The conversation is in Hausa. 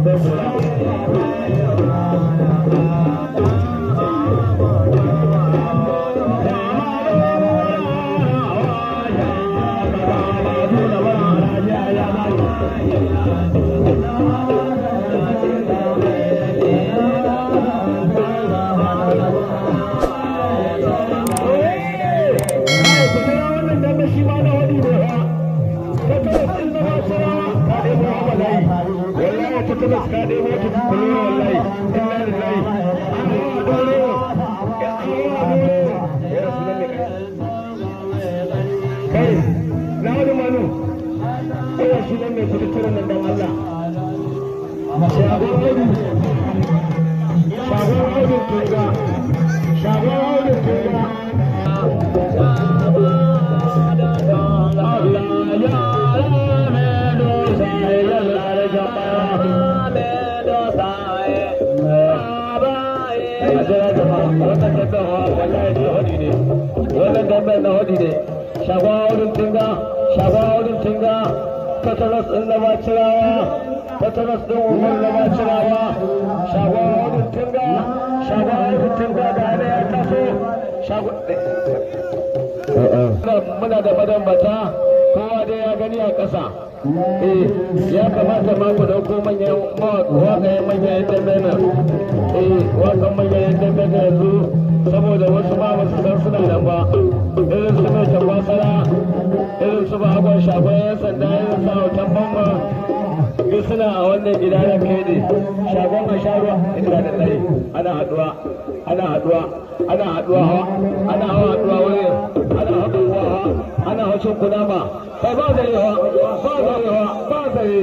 Sai kula. Kai na wani manu ina sunan mai kututturen nan don Allah. Shagon Audu, Shagon Audu Tunga, Shagon Audu Tunga. Allah ya rame dosa ya lare. Wannan damben na hudu ne. Shagon Audun Tinga, Shagon Audun Tinga, Tatanas ɗin na Bacirawa, Tatanas ɗin Umar na Bacirawa, Shagon Audun Tinga, Shagon Audun Tinga ga yana ya taso. Muna da madambata, kowa dai ya gani a ƙasa. Eh, ya kamata ma ku dauko manyan waƙayen manyan dambe nan. Eh, waƙan manyan dambe nan yanzu, saboda wasu ma ba su san suna nan ba, irin su mai tambasara, irin su bagon Shagon yan sanda, irin su Autan Bamba, duk suna a wannan gida na kai ne Shagon a sharuwa inda da tsaye. Ana haɗuwa, ana haɗuwa, ana haɗuwa hawa, ana hawa haɗuwa wani, ana haɗuwa hawa, ana hacin kunama. Kai, ba zare hawa, ba zare hawa, ba zare.